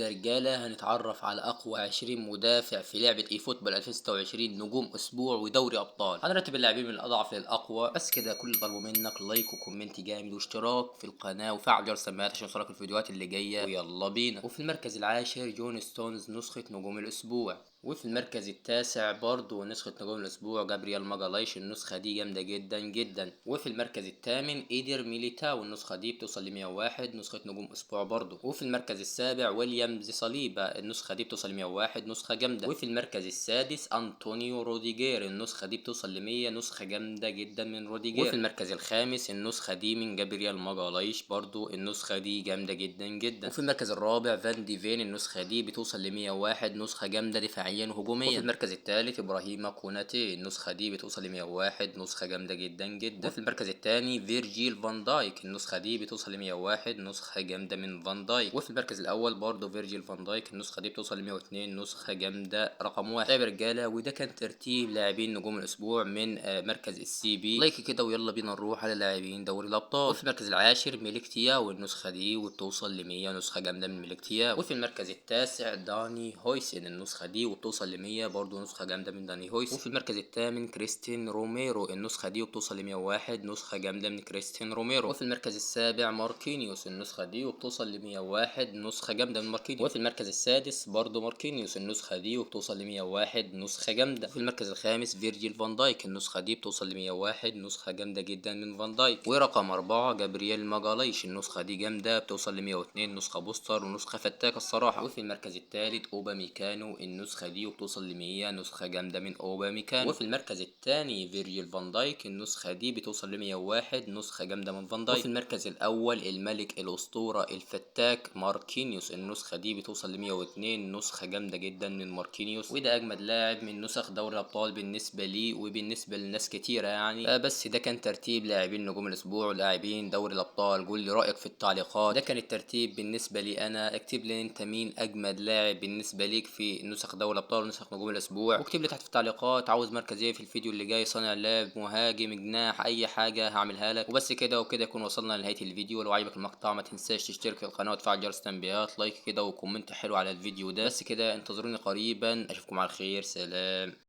يا رجاله هنتعرف على اقوى 20 مدافع في لعبه eFootball 2026، نجوم اسبوع ودوري ابطال. هنرتب اللاعبين من الاضعف للاقوى. بس كده كل اللي طلبوا منك like و comment جامد واشتراك في القناة وفعل جرس التنبيهات عشان يوصلك الفيديوهات اللي جاية، ويلا بينا. وفي المركز العاشر جون ستونز نسخه نجوم الاسبوع. وفي المركز التاسع برضو نسخة نجوم الأسبوع جابرييل ماجالايش، النسخة دي جامدة جدا جدا. وفي المركز الثامن إيدر ميليتاو، النسخة دي بتوصل ل 101، نسخة نجوم أسبوع برضو. وفي المركز السابع ويليامز صليبا، النسخة دي بتوصل ل 101، نسخة جامدة. وفي المركز السادس أنطونيو روديجير، النسخة دي بتوصل ل 100، نسخة جامدة جدا من روديجير. وفي المركز الخامس النسخة دي من جابرييل ماجالايش، برضو النسخة دي جامدة جدا جدا. وفي المركز الرابع فان دي فين، النسخة دي بتوصل ل 101، نسخة جامدة دفاعيا وهجوميا. وفي المركز الثالث ابراهيم كوناتي، النسخة دي بتوصل ل 101، نسخه جامدة جدا جدا. وفي المركز الثاني فيرجيل فان دايك، النسخة دي بتوصل ل 101، نسخه جامدة من فان دايك. وفي المركز الاول برضه فيرجيل فان دايك، النسخة دي بتوصل ل 102، نسخه جامدة رقم واحد. طيب يا رجاله، وده كان ترتيب لاعبين نجوم الاسبوع من مركز ال CB. like كده ويلا بينا نروح على لاعبين دوري الابطال. وفي المركز العاشر ميليك تياو، النسخة دي وبتوصل ل 100، نسخه جامدة من ميليك تياو. وفي المركز التاسع داني هويسن، النسخة دي وبتوصل ل 100، برضه نسخه جامدة من داني هويسن. وفي المركز الثامن كريستين روميرو، النسخة دي وبتوصل ل 101، نسخه جامدة من كريستين روميرو. وفي المركز السابع ماركينيوس، النسخة دي وبتوصل ل 101، نسخه جامدة من ماركينيوس. وفي المركز السادس برضه ماركينيوس، النسخة دي وبتوصل ل 101، نسخه جامدة. وفي المركز الخامس فيرجيل فان دايك، النسخة دي بتوصل ل 101، نسخه جامدة جدا من فان دايك. ورقم 4 جابرييل ماجالايش، النسخة دي جامدة بتوصل ل 102، نسخه booster ونسخة فتاكة الصراحة. وفي المركز الثالث اوباميكانو، النسخة دي وبتوصل ل 100، نسخه جامدة من اوباميكانو. وفي المركز الثاني فيرجيل فان دايك، النسخة دي بتوصل ل 101، نسخه جامدة من فان دايك. وفي المركز الاول الملك الاسطورة الفتاك ماركينيوس، النسخة دي بتوصل ل 102، نسخه جامدة جدا من ماركينيوس. وده اجمد لاعب من نسخ دوري الابطال بالنسبة لي وبالنسبة لناس كتيرة يعني. بس ده كان ترتيب لاعبين نجوم الاسبوع ولاعبين دوري الابطال. قول لي رايك في التعليقات. ده كان الترتيب بالنسبة لي انا. اكتب لي انت مين اجمد لاعب بالنسبة ليك في نسخ دوري الابطال ونسخ نجوم الاسبوع، واكتب لي تحت في التعليقات عاوز مركز ايه في الفيديو اللي جاي، صانع لعب، مهاجم، جناح، اي حاجة هعملها لك. وبس كده، وكده يكون وصلنا لنهاية الفيديو. لو عجبك المقطع ما تنساش تشترك في القناة وتفعل جرس التنبيهات، like كده و comment حلو على الفيديو ده. بس كده، انتظروني قريبا، اشوفكم على خير، سلام.